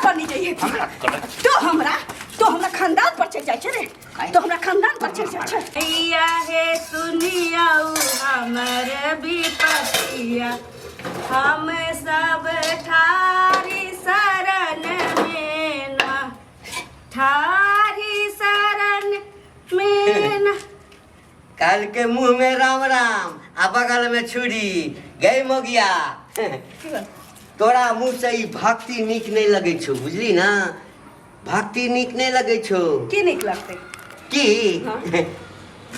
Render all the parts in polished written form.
पर नहीं जाइए। हमरा गलत। तो हमरा खानदान पर चढ़ जाइ छै रे। तो हमरा खानदान पर चढ़ जाइ छै। मैया हे सुनियौ हमर विपतिया, हम सब ठारी शरण में ना, ठारी शरण में ना। काल के मुंह में राम राम आ बगल में छुरी गई मोगिया। तोरा मुंह से ई भक्ति नीक नहीं लगै छौ, बुझली ना? भक्ति नीक नहीं लगै छौ। की नीक लगतै? की? हाँ।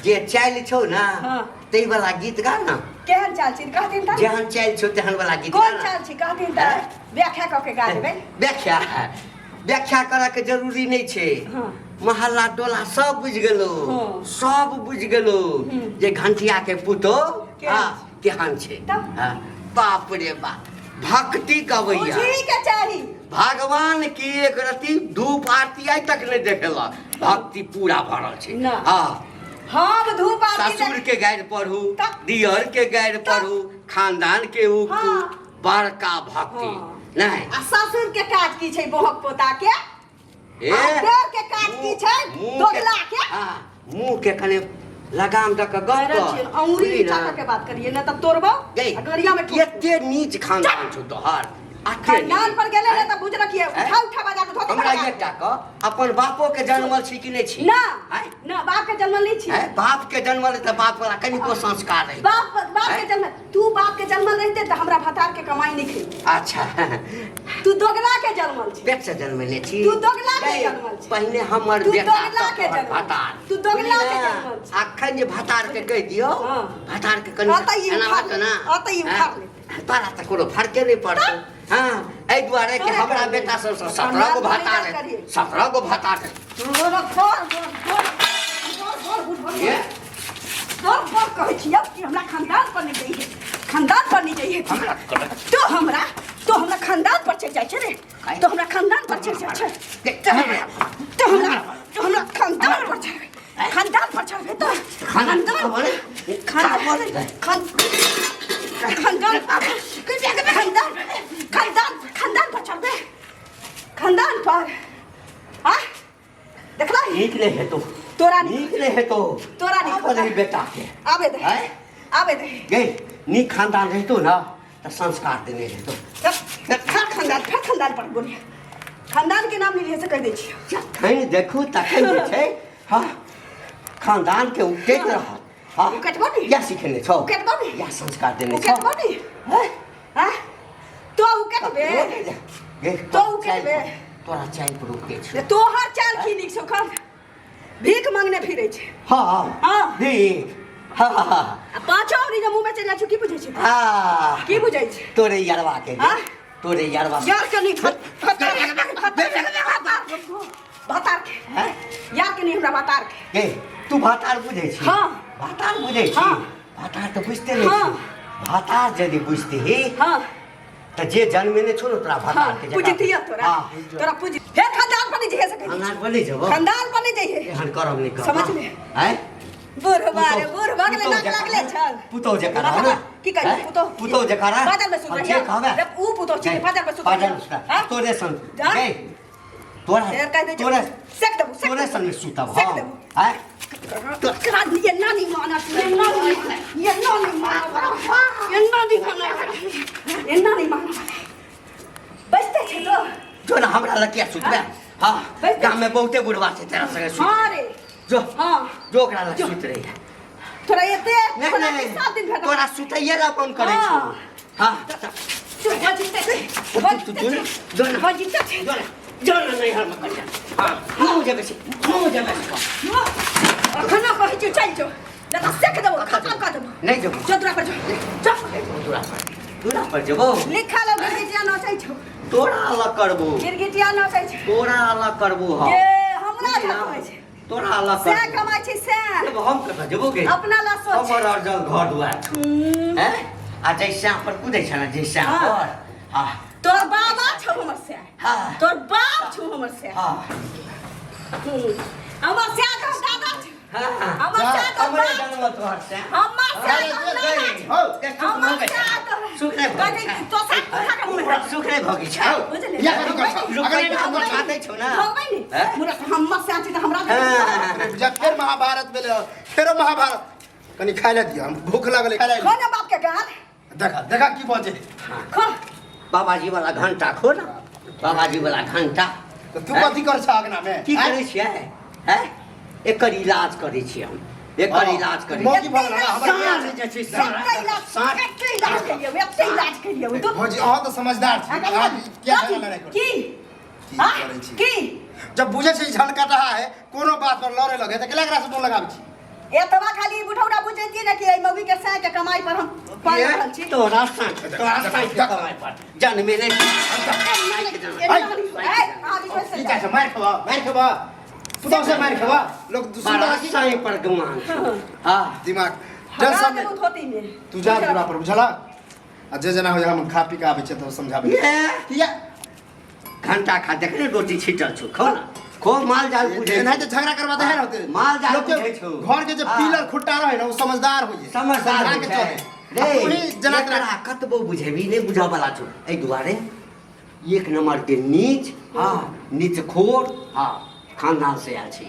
जे चालि छौ ना, हाँ। तै वाला गीत गा ना। केहन चाल छी कहथिन तऽ? जेहन चालि छौ तेहन वाला गीत गा कोन ना। चाल छी कहथिन तऽ व्याख्या कऽ के गा देबै। व्याख्या व्याख्या करऽ के जरूरी नहीं छै। हाँ। मोहल्ला टोला सब बुझि गेलो। हाँ। सब बुझि गेलो जे घंटिया के पुतोह केहन? हाँ, केहन छै। तब? हाँ, बाप रे बाप, भक्ति गवैया। बुझी के चाही। भगवान की एक रति धूप आरती आइ तक नहीं देखेलक, भक्ति पूरा भरल छै। ना। हाँ। हम धूप आरती ससुर के गारि पढ़ू, तब? दियर के गारि तब? पढ़ू, खानदान के उगतू। हाँ। बड़का भक्ति। हाँ। नहीं। आ ससुर के काज की छै बोहक पोता के? ए, आ देर के काज की छै? मुँह के- दोगला के? हाँ, मुँह के कने लगाम दऽ कऽ गप कह कर। छियन, अंगुरी बुझली नीचा ना? कऽ के बात करिए ना तब तोड़बो गई, आ गड़िया में ठोक। एते नीच खानदान छौ तोहर, एते खानदान नीच। पर गेले ने तऽ बुझ रखिए, आँय? उठा उठा बजा के धोती हमरा पर लगा। एकटा कह, अपन बापो के जनमल छी कि नहि छी? ना। आँय? ना, बाप के जनमल नहीं छी। आँय, बाप के जनमल तऽ बाप वाला कनिको संस्कार रही। बाप बाप के आँय? जन्म तू बाप के जन्मल रहते तऽ हमरा भतार के कमाई नहीं खेली। अच्छा। तू दोगला के जन्मल छी। पेट से जन्मेले छी। तू दोगला के गई, जन्मल छी। पहिने हमर तू बेटा दोगला तब के तोहर जन्मल। भतार। तू दोगला के बुझली ना? जन्मल छी। अखन जे भतार के कहि दियौ, हाँ। भतार के कनि अतऽ ई एना उखाड़ होतौ ना? अतऽ ई उखाड़ हाँ? तोरा तऽ कोनो फर्के नहि पड़तौ। हाँ, एहि दुआरे कि तोरे हमरा करियै। बेटा सबसँ 17 गो भतार है, करियै। 17 गो भतार है। तोरा तोर तोर तोर तोर तोर ये? तोर तोर कहै छियौ कि हमरा खानदान पर नहि जइहे, खानदान पर नहि जइहे। हमरा गलत। तो हमरा खानदान पर चढ़ि जाइ छै रे। तो हमरा खानदान पर चढ़ि जाइ छै। तो हमरा खानदान पर चढ़बै, खानदान पर चढ़बै तो खानदान खानदान खानदान खान खानदान खानदान खानदान खानदान पर चढ़बै, खानदान पर आ देखला। नीक नहि हेतौ। तोरा नीक नीक नहि हेतौ। तोरा नीक। आबऽ दही बेटा के। आबे दे। आँय? आबे दे। गई, नीक खानदान रहितौ ना तऽ संस्कार देने रहितौ। फेर खानदान, फेर खानदान पर बोलिए, खानदान के नाम नहीं से कह दै छियै। जखन देखू तखन जे छै, हाँ, खानदान के उकटैत रहत। हाँ। उकटबो नहीं। या सिखेने छौ। उकटबो नहीं। या संस्कार देने छौ। उकटबो नहीं। हैं? हाँ? तो उकटबे। गे, तो उकटबे। तोरा चालि पर उकटै छौ। तोहर चाल की नीक छौ? खन भीख मांगने फिरै छै। हाँ। हाँ। भीख, हाँ हाँ हाँ। आ पाँचो औरी जे मुँह में चलि जाइ छौ, की बुझै छै? हाँ। की बुझै छै? तोरे यरवा के। हाँ? तोरे यरवा। यार के नहीं, भतार के। हैं? यार के नहीं, हमरा भतार के। गे, तू भातार बुझै छी? हाँ। भातार बुझै छी? हाँ। भातार तऽ बुझते नहि हाँ। छी। भातार यदि बुझतिही हाँ। तऽ जे जन्मेने छौ ने तोरा भातार हाँ। के जकाँ- पूजतिया तोरा। हाँ। तोरा पूज हे खानदान पर नहीं जइहे सकै। खानदान पर नहि जेबो। खानदान पर नहीं जइहे। एहन करब नहि करब। समझ ले। आँय? बुढ़वा रे बुढ़वा के नाक लागले छल। पुतोह जकाँ रह ने। की कही? आँय? पुतोह? पुतोह जकाँ रह। बाजल में सुत हम रहिया। जे कहबै। रे, ऊ पुतोह छी, नहीं, बाजल में सुत बाजल रहिया। में सुत। हाँ? तोरे संग। हाँ? गई, तोरा फेर कहि दै छौ, तोरे सेक देबौ, सेक तोरे देबौ। संग सुतब सेक हम। देबौ। आँय? तोरा ये नानी मानत, ये नानी, ये नानी मानत, ये नानी मानत, ये नानी मानत। बजते छै तो। जो ना हमरा लग किया सुतबे? हाँ। बजते। गाम में बहुते बुढ़वा छै, तेरा संगे सुत। हाँ रे। जो। हाँ। जो ओकरा लग जो। सुत रही है। तोरा एते नहीं तोरा नहीं। 7 दिन भेटल। तोरा सुतैये ला फोन करै छौ। हाँ। हाँ। तू बजते छै, तू बजते जो ना, छै, जो ना। बजते छै। जो ना, जो ना नैहर में करिया। हाँ, मुँह जेबै से, मुँह जेबै से। अखन कहै छियौ चलि जो, नहीं तऽ सेक देबौ, खतम कऽ देबौ। नहि जेबौ। जो दूरा पर जो, जो। दूरा पर, दूरा पर जेबौ। लिखल हौ, गिरगिटिया नचै छौ। तोरा अलग करबो। गिरगिटिया नचै छौ। तोरा अलग करबो हम। ये हमरा झकबै छै। तोरा अलग सएह करबो। कमाइ छै सएह। जब हम कतऽ जेबो गे? अपना ला सोच। हमर अर्जल घर दुआर छौ। हैं? आ जै श्याम पर कूदै छै ने, जै श्याम हाँ। पर, हाँ। तोर बाबा छौ हमर सएह। हाँ। तोर बाप छौ हमर सएह। हाँ। हमर सएह तोर दादा छौ। हाँ। हमर जा, साथ हमरे बाप जन्म तोहर से हमर साथ नाना छै। हौ हमर साथ सुख नहि भऽ कथी गेल तो साथ उठा के मुँह में सुख नहि भऽ गेल छै बुझलियै? या कथी कर छौ? रुक अगर कहियो नहि हमर कर छौ। साथे छौ ना भगबै ने हैं? मुरख हमर साथ छै तऽ हमरा हाँ। जब फेर महाभारत भेलै फेरो महाभारत कनि खाय लए दिअ हम भूख लागल खाय लए खो ना बाप के गाल देखा देखा की बजे खो बाबाजी वाला घंटा खो ना बाबाजी वाला घंटा तऽ तू कथी कर छह अगना में की करै छियै हैं एकर इलाज करै छियै हम एकर हँ। इलाज करै मौगी भऽ गेल ना, हमर साँझ जे छै एते इलाज साँझ एते इलाज करियौ एते इलाज करियौ तू भौजी अहाँ तऽ समझदार छी अहाँ किया झगड़ा लड़ाइ करै की की हाँ? करै छी की जब बुझै छी झनकटहा है कोनो बात पर लड़े लगे तऽ केला एकरा से फोन लगाबै छी एतबा खाली बुढ़ौरा बुझैतियै ने कि एहि मौगी के साँय के कमाई पर हम पाल रहल छी तोरा साँझ तोरा साँझ के कमाइ पर जनमे नहि की चाहे छै मारि खेबा मारि खेबा पुतहु से मारि खेबा लोक बड़ा सुन्दर की साँझ पर गुमान छौ। हाँ दिमाग टेंशन नहि धोती में तू जा दूरा पर बुझला आ जे जेना होय हम खा पी के आबै छियै तऽ समझाबै ये किया घंटा खा देख ने रोटी छिटल छौ खो ना खो माल जाल बुझे एनाहिते झगड़ा करबा तऽ है होते माल जाल लोक के बुझै छौ। घर के जे हाँ। पिलर खुट्टा रहे ना ओ समझदार होइए समझदार समझा होइ के छै। चले रे आ तोही जेना तेना एकरा कतबो बुझेबी नहि बुझऽ वाला छौ एहि दुआरे एक नंबर के नीच हाँ नीचखोर हाँ खानदान से आयल छी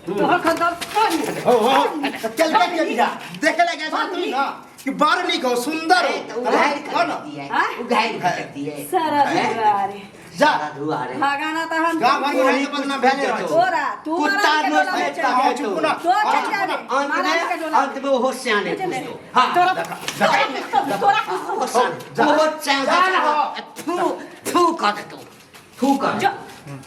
तोहर खानदान कोन हो हो तऽ चल के के जा देखे लगे छौ तू ना कि बड़ नीक हो सुंदर हो तऽ उघारि हो ना दिए हाँ? उघारि खटक सारा हैं? दुआरे जा दुआरे भगाना तऽ हम गाँव घर में रहै तऽ बदनाम भेले रहै छै। तोरा तू कुत्ता महाराज के नोच डोला में लेता चल हाँ, है चुप ना। तो हाँ, चल चुप जाबे ना। अंत महाराज के में डोला अंत में ओहो सियाने बुझले? पूछतो हाँ तोरा तोरा तोरा ओहो सियाने जा। ओहो सियाने जा ना। थू थू कर देतो थू कर जो